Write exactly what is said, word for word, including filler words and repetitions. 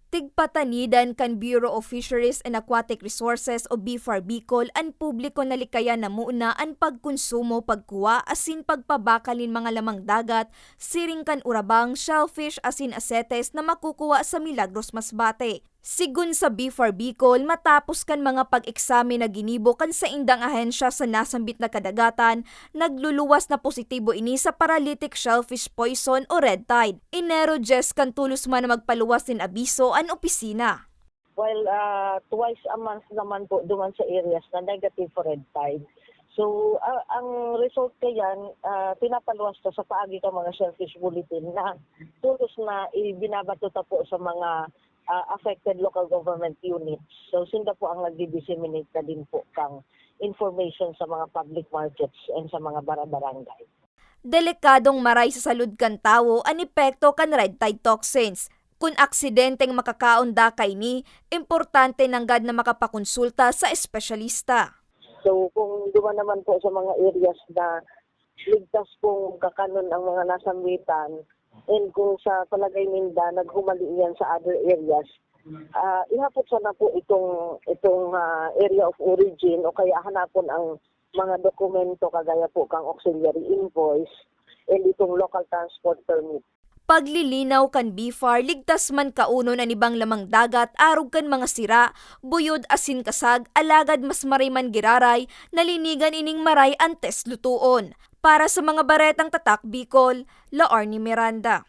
Tigpatanidan kan Bureau of Fisheries and Aquatic Resources o BFAR Bicol an publiko na likayan na muna an pagkonsumo, pagkuha asin pagpabakal nin mga lamang dagat, siring kan urabang, shellfish asin asetes na makukuha sa Milagros Masbate. Sigun sa BFAR Bicol, matapos kan mga pag-eksamen na ginibo kan saindang ahensya sa nasambit na kadagatan, nagluluwas na positibo ini sa paralytic shellfish poison o red tide. Enero dyes kan tolos man na magpaluwas nin abiso an opisina. While ah, twice a month naman po duman sa areas na negative for red tide. So, ah, ang result kayan, ah, pinapaluwas ta sa paagi kan mga shellfish bulletin na tolos na ibinabato ta po sa mga ah, affected local government units. So, sinda po ang nagdi-disseminate na din po kang information sa mga public markets and sa mga bara-barangay. Delikadong maray sa salud kan tawo an epekto kan red tide toxins. Kun aksidenteng makakaon da kaini, importante nanggad na makapakonsulta sa espesyalista. So, kung duman naman po sa mga areas na ligtas pong kakanon ang mga nasambitan, and kung sa palagay ninda naghumali iyan sa other areas, ah, ihapot sana po itong, itong ah, area of origin o kaya hanapon ang mga dokumento kagaya po kang auxiliary invoice and itong local transport permit. Paglilinaw kan BFAR, ligtas man kaunon an ibang lamang dagat arog kan mga sira, buyod asin kasag, alagad mas maray man giraray, nalinigan ining maray antes lutoon. Para sa mga baretang Tatak Bicol, Laarni Miranda.